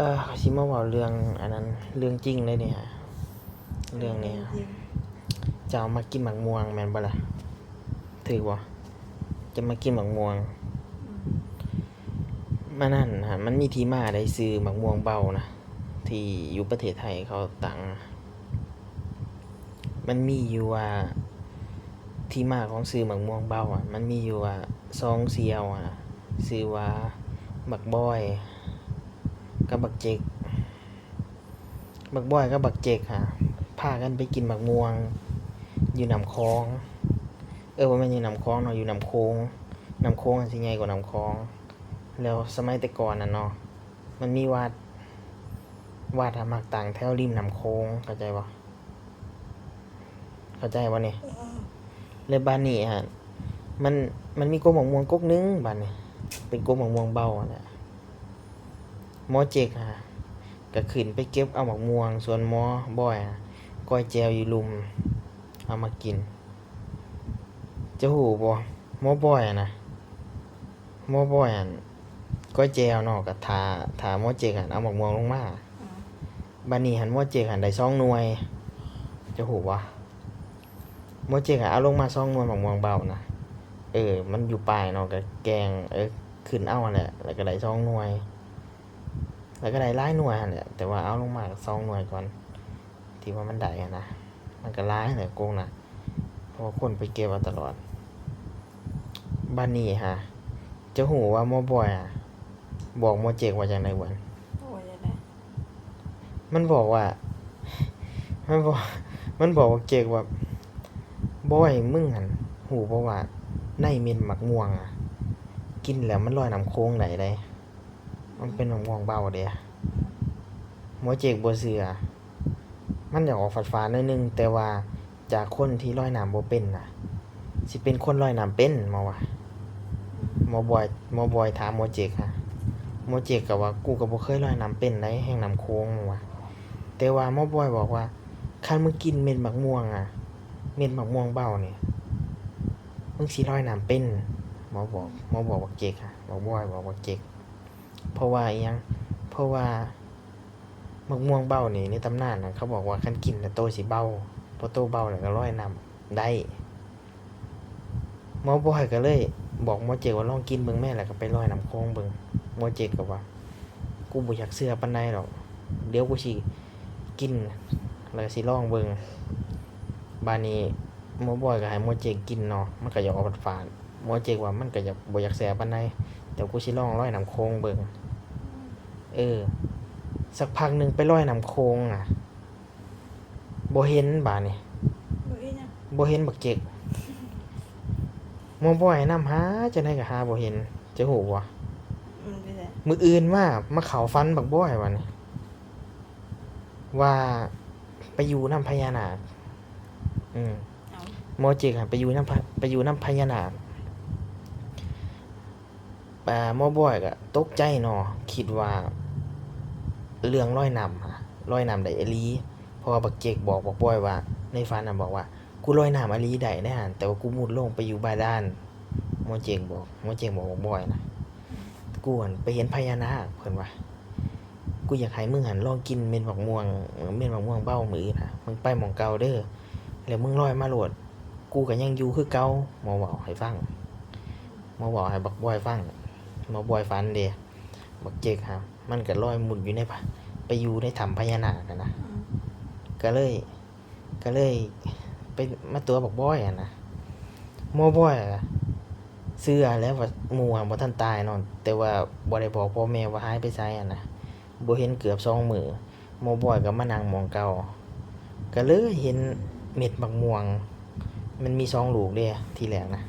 ເອີ ຂ້ອຍຊິມາເວົ້າເລື່ອງອັນນັ້ນ ເລື່ອງຈິງເລີຍນີ້ ເລື່ອງນີ້ ເຈົ້າມັກກິນໝາກມ່ວງແມ່ນບໍ່ລະ? ຖືກບໍ່? ເຈົ້າມັກກິນໝາກມ່ວງ. ອືມ ມັນນັ້ນຫັ້ນ ມັນມີທີ່ມາໄດ້ ຊື່ໝາກມ່ວງເບົານະ ທີ່ຢູ່ປະເທດໄທເຂົາຕັ້ງ. ມັນມີຢູ່ວ່າ ທີ່ມາຂອງຊື່ໝາກມ່ວງເບົາອະ ມັນມີຢູ່ວ່າ ສອງສ່ຽວອະ ຊື່ວ່າ ບັກບອຍ ກັບບັກເຈັກ. ບັກບອຍກັບບັກເຈັກຫາ ພາກັນໄປກິນໝາກມ່ວງຢູ່ນ້ຳຂອງ ເອີ ບໍ່ແມ່ນຢູ່ນ້ຳຂອງເນາະ ຢູ່ນ້ຳໂຂງ. ນ້ຳໂຂງມັນຊິໃຫຍ່ກວ່ານ້ຳຂອງ. ແລ້ວສະໄໝແຕ່ກ່ອນນັ້ນເນາະ ມັນມີວັດ ວັດຫາມັກຕັ້ງແຖວລິມນ້ຳໂຂງ ເຂົ້າໃຈບໍ່? ເຂົ້າໃຈບໍ່ນີ້? ເອີ ແລ້ວບາດນີ້ຫັ້ນ ມັນ ມັນມີກົກໝາກມ່ວງກົກໜຶ່ງ ບາດນີ້ເປັນກົກໝາກມ່ວງເບົາຫັ້ນແຫຼະ. ໝໍເຈັກຫາ ກະຂຶ້ນໄປເກັບເອົາໝາກມ່ວງ ສ່ວນໝໍບອຍຫາ ກ້ອຍແຈ່ວຢູ່ລຸ່ມ ເອົາມາກິນ. ເຈົ້າຮູ້ບໍ່ ໝໍບອຍຫັ້ນນະ ໝໍບອຍຫັ້ນ ກ້ອຍແຈ່ວເນາະ ກະຖ້າ ຖ້າໝໍເຈັກຫັ້ນເອົາໝາກມ່ວງລົງມາ. ອືມ ບາດນີ້ຫັ້ນ ໝໍເຈັກຫັ້ນໄດ້ສອງໜ່ວຍ ເຈົ້າຮູ້ບໍ່? ໝໍເຈັກຫັ້ນເອົາລົງມາສອງໜ່ວຍ ໝາກມ່ວງເບົານະ. ເອີ ມັນຢູ່ປາຍເນາະ ກະແກ່ງ ເອີ ຂຶ້ນເອົາຫັ້ນແຫຼະ ແລ້ວກະໄດ້ສອງໜ່ວຍ ແລ້ວກະໄດ້ຫຼາຍໜ່ວຍຫັ້ນແຫຼະ ແຕ່ວ່າເອົາລົງມາສອງໜ່ວຍກ່ອນ ທີ່ວ່າມັນໄດ້ຫັ້ນນະ. ມັນກະຫຼາຍແຫຼະກົກນະ ເພາະວ່າຄົນໄປເກັບເອົາຕະຫຼອດ. ບາດນີ້ຫາ ເຈົ້າຮູ້ວ່າໝໍບອຍຫາ ບອກໝໍເຈັກວ່າຈັ່ງໃດບໍ່? ໂອ້ຍ ຈັ່ງໃດ? ມັນບອກວ່າ ມັນບອກ ມັນບອກບັກເຈັກວ່າ ບອຍ ມຶງຫັ້ນຮູ້ບໍ່ວ່າ ໃນເມັດໝາກມ່ວງອະ ກິນແລ້ວມັນລອຍນ້ຳໂຂງໄດ້ເດ້. ມັນເປັນໝາກມ່ວງເບົາເດ້. ໝໍເຈັກບໍ່ເຊື່ອ. ມັນຢາກອອກຝາດໆໜ້ອຍໜຶ່ງ ແຕ່ວ່າຈາກຄົນທີ່ລອຍນ້ຳບໍ່ເປັນນະ ຊິເປັນຄົນລອຍນ້ຳເປັນ ໝໍວ່າ. ໝໍບອຍ ໝໍບອຍຖາມໝໍເຈັກຫາ ໝໍເຈັກກະວ່າ ກູກະບໍ່ເຄີຍລອຍນ້ຳເປັນໃດ ແຮ່ງນ້ຳໂຂງ ໝໍວ່າ. ແຕ່ວ່າໝໍບອຍບອກວ່າ ຄັນມຶງກິນເມັດໝາກມ່ວງອະ ເມັດໝາກມ່ວງເບົານີ້ ມຶງຊິລອຍນ້ຳເປັນ ໝໍບອກ ໝໍບອກບັກເຈັກຫາ ໝໍບອຍບອກບັກເຈັກ. ເພາະວ່າອີ່ຫຍັງ? ເພາະວ່າໝາກມ່ວງເບົານີ້ ໃນຕຳນານນະ ເຂົາບອກວ່າຄັນກິນແລ້ວໂຕຊິເບົາ ພໍໂຕເບົາແລ້ວກະລອຍນ້ຳໄດ້. ໝໍບອຍກະເລີຍບອກໝໍເຈັກວ່າ ລອງກິນເບິ່ງແມ້ ແລ້ວກະໄປລອຍນ້ຳໂຂງເບິ່ງ. ໝໍເຈັກກະວ່າ ກູບໍ່ຢາກເຊື່ອປານໃດດອກ ດຽວກູຊິກິນ ແລ້ວກະຊິລອງເບິ່ງ. ບາດນີ້ໝໍບອຍກະໃຫ້ໝໍເຈັກກິນເນາະ ມັນກະຢາກອອກຝາດໆ ໝໍເຈັກວ່າມັນກະຢາກ ບໍ່ຢາກແຊບປານໃດ ແຕ່ກູຊິລອງລອຍນ້ຳໂຂງເບິ່ງ. ເອີ ສັກພັກໜຶ່ງໄປລອຍນ້ຳໂຂງນະ ບໍ່ເຫັນບາດນີ້ ບໍ່ເຫັນຫຍັງ? ບໍ່ເຫັນບັກເຈັກ. ໝໍບອຍນຳຫາຈັ່ງໃດກະຫາບໍ່ເຫັນ ເຈົ້າຮູ້ບໍ່? ມັນໄປໃສ? ມື້ອື່ນມາ ມາເຂົ້າຝັນບັກບອຍບາດນີ້ ວ່າໄປຢູ່ນຳພະຍານາກ. ອືມ ເອົ້າ ໝໍເຈັກຫັ້ນໄປຢູ່ນຳພະ ໄປຢູ່ນຳພະຍານາກ. ອາ ໝໍບອຍກະຕົກໃຈເນາະ ຄິດວ່າເລື່ອງລອຍນ້ຳ ລອຍນ້ຳໄດ້ອີ່ຫຼີ ເພາະວ່າບັກເຈັກບອກບັກບອຍວ່າ ໃນຝັນນະ ບອກວ່າ ກູລອຍນ້ຳອີ່ຫຼີໄດ້ໃນຫັ້ນ ແຕ່ວ່າກູມຸດລົງໄປຢູ່ບາດານ. ໝໍເຈັກບອກ ໝໍເຈັກບອກບັກບອຍນະ ກູຫັ້ນໄປເຫັນພະຍານາກ ເພິ່ນວ່າ ກູຢາກໃຫ້ມຶງຫັ້ນລອງກິນເມັດໝາກມ່ວງ ເມັດໝາກມ່ວງເບົາມື້ອື່ນນະ ມຶງໄປໝ່ອງເກົ່າເດີ ແລ້ວມຶງລອຍມາໂລດ ກູກະຍັງຢູ່ຄືເກົ່າ. ໝໍເວົ້າໃຫ້ຟັງ ໝໍເວົ້າໃຫ້ບັກບອຍຟັງ. ໝໍບອຍຝັນເດ ບັກເຈັກຫາ ມັນກະລອຍມຸດຢູ່ໃນ ໄປຢູ່ໃນຖ້ຳພະຍານາກຫັ້ນນະ ອືມ ກະເລີຍ ກະເລີຍໄປມາຕົວະບັກບອຍຫັ້ນນະ. ໝໍບອຍກະເຊື່ອແລ້ວວ່າໝູ່ຫັ້ນບໍ່ທັນຕາຍເນາະ ແຕ່ວ່າບໍ່ໄດ້ບອກພໍ່ແມ່ວ່າຫາຍໄປໃສຫັ້ນນະ ບໍ່ເຫັນເກືອບສອງມື້. ໝໍບອຍກະມານັ່ງໝ່ອງເກົ່າ ກະເລີຍເຫັນເມັດໝາກມ່ວງ ມັນມີສອງລູກເດ້ ທີແລກນະ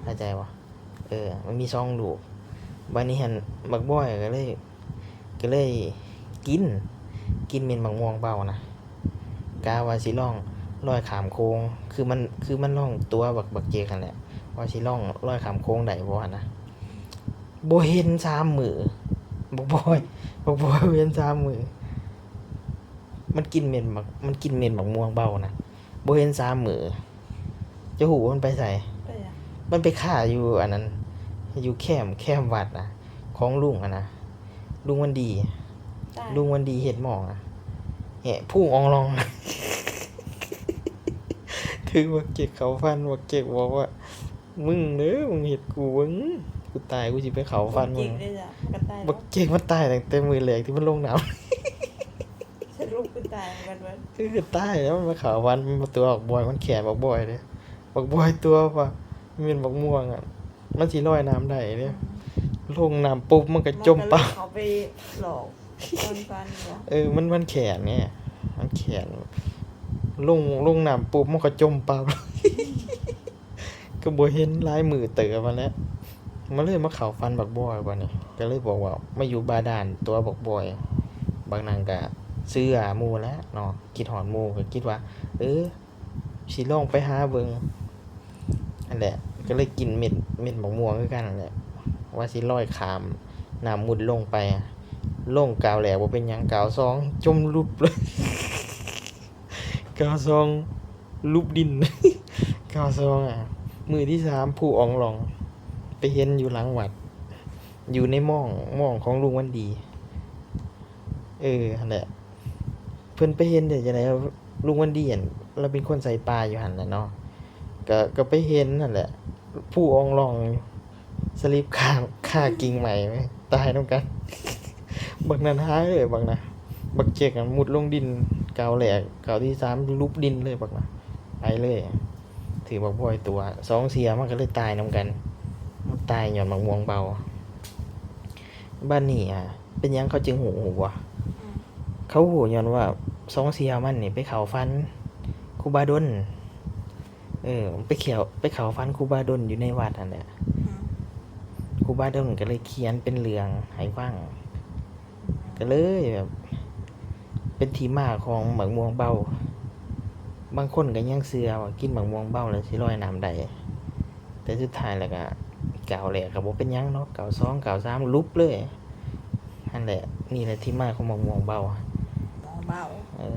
ເຂົ້າໃຈບໍ່? ເອີ ມັນມີສອງລູກ. ບາດນີ້ຫັ້ນ ບັກບອຍກະເລີຍ ກະເລີຍກິນ ກິນເມັດໝາກມ່ວງເບົານະ ກະວ່າຊິລອງລອຍຂ້າມໂຂງ ຄືມັນ ຄືມັນລອງຕົວະບັກ ບັກເຈັກຫັ້ນແຫຼະ ວ່າຊິລອງລອຍຂ້າມໂຂງໄດ້ບໍ່ຫັ້ນນະ. ບໍ່ເຫັນສາມມື້ ບັກບອຍ ບັກບອຍບໍ່ເຫັນສາມມື້. ມັນກິນເມັດໝາກ ມັນກິນເມັດໝາກມ່ວງເບົານະ ບໍ່ເຫັນສາມມື້. ເຈົ້າຮູ້ມັນໄປໃສ? ໄປຫຍັງ? ມັນໄປຄາຢູ່ອັນນັ້ນ ຢູ່ແຄມ ແຄມວັດນະ ຂອງລຸງຫັ້ນນະ ລຸງວັນດີ. ຕາຍ ລຸງວັນດີເຮັດໝອງ ແຫະ ພຸງອອງລອງ ຖືກບັກເຈັກເຂົ້າຝັນ ບັກເຈັກບອກວ່າ ມຶງເດີ ມຶງເຮັດກູເບິ່ງ ກູຕາຍ ກູຊິໄປເຂົ້າຝັນມຶງ. ບັກເຈັກມັນຕາຍຕັ້ງແຕ່ມື້ແລກທີ່ມັນລົງນ້ຳ ສະຫຼຸບຄືຕາຍນຳກັນເບິດ ຄືຕາຍແລ້ວ ມັນມາເຂົ້າຝັນ ມັນຕົວະບັກບອຍ ມັນແຂນບັກບອຍເດ້ ບັກບອຍຕົວະວ່າແມ່ນບັກມ່ວງ ມັນຊິລອຍນ້ຳໄດ້ເດ້ ລົງນ້ຳປຸບມັນກໍຈົມປັບ ເຂົາໄປຫຼອກກ່ອນຟັນບໍ່ ເອີ ມັນ ມັນແຂນແນ່ ມັນແຂນ ລົງ ລົງນ້ຳປຸບມັນກໍຈົມປັບ ກໍບໍ່ເຫັນຫຼາຍມື້ເຕີບຫັ້ນແຫຼະ ມັນເລີຍມາເຂົ້າຝັນບັກບອຍບາດນີ້ ກໍເລີຍບອກວ່າມາຢູ່ບາດານຕົວະບັກບອຍ ບັກນັ້ນກໍເຊື່ອໝູ່ແຫຼະເນາະ ຄິດຮອດໝູ່ ກໍຄິດວ່າ ເອີ ຊິລອງໄປຫາເບິ່ງຫັ້ນແຫຼະ ກໍເລີຍກິນເມັດ ເມັດບັກມ່ວງຄືກັນຫັ້ນແຫຼະ ວ່າຊິລອຍຂ້າມນ້ຳມຸດລົງໄປ ລົງກ້າວແລກບໍ່ເປັນຫຍັງ ກ້າວສອງຈົມຫຼຸບເລີຍ ກ້າວສອງຫຼຸບດິນ ກ້າວສອງ ອາ ມື້ທີສາມ ພູອອງລອງ ໄປເຫັນຢູ່ຫຼັງວັດ ຢູ່ໃນມອງ ມອງຂອງລຸງວັນດີ ເອີ ຫັ້ນແຫຼະ ເພິ່ນໄປເຫັນໄດ້ຈັ່ງໃດ ລຸງວັນດີ ອັນ ລາວເປັນຄົນໃສ່ປາຢູ່ຫັ້ນແຫຼະເນາະ ກໍ ກໍໄປເຫັນຫັ້ນແຫຼະ ພູອອງລອງ ສະລິບຄາ ຄາກິ່ງໄມ້ ຕາຍນຳກັນ ບັກນັ້ນຫາຍເລີຍ ບັກນະ ບັກເຈັກຫັ້ນມຸດລົງດິນ ກ້າວແລກ ກ້າວທີສາມຫຼຸບດິນເລີຍ ບັກນະ ໄປເລີຍ ຖືກບັກບອຍຕົວະ ສອງເທື່ອ ມັນກໍເລີຍຕາຍນຳກັນ ມັນຕາຍຍ້ອນບັກມ່ວງເບົາ. ບາດນີ້ ອາ ເປັນຫຍັງເຂົາຈຶ່ງຮູ້ ຮູ້ບໍ່? ອືມ ເຂົາຮູ້ຍ້ອນວ່າສອງເສີ່ຍມັນນີ້ໄປເຂົ້າຝັນຄູບາດົນ ເອີ ໄປເຂົ້າ ໄປເຂົ້າຝັນຄູບາດົນຢູ່ໃນວັດຫັ້ນແຫຼະ ອືມ ຄູບາດົນກໍເລີຍຂຽນເປັນເລື່ອງໃຫ້ຟັງ ກໍເລີຍແບບເປັນທີ່ມາຂອງໝາກມ່ວງເບົາ ບາງຄົນກໍຍັງເຊື່ອວ່າກິນໝາກມ່ວງເບົາແລ້ວຊິລອຍນ້ຳໄດ້ ແຕ່ສຸດທ້າຍແລ້ວກໍກ້າວແລກກໍບໍ່ເປັນຫຍັງເນາະ ກ້າວສອງ ກ້າວສາມຫຼຸບເລີຍ ຫັ້ນແຫຼະ ນີ້ແຫຼະທີ່ມາຂອງໝາກມ່ວງເບົາ ໝາກມ່ວງເບົາ ເອີ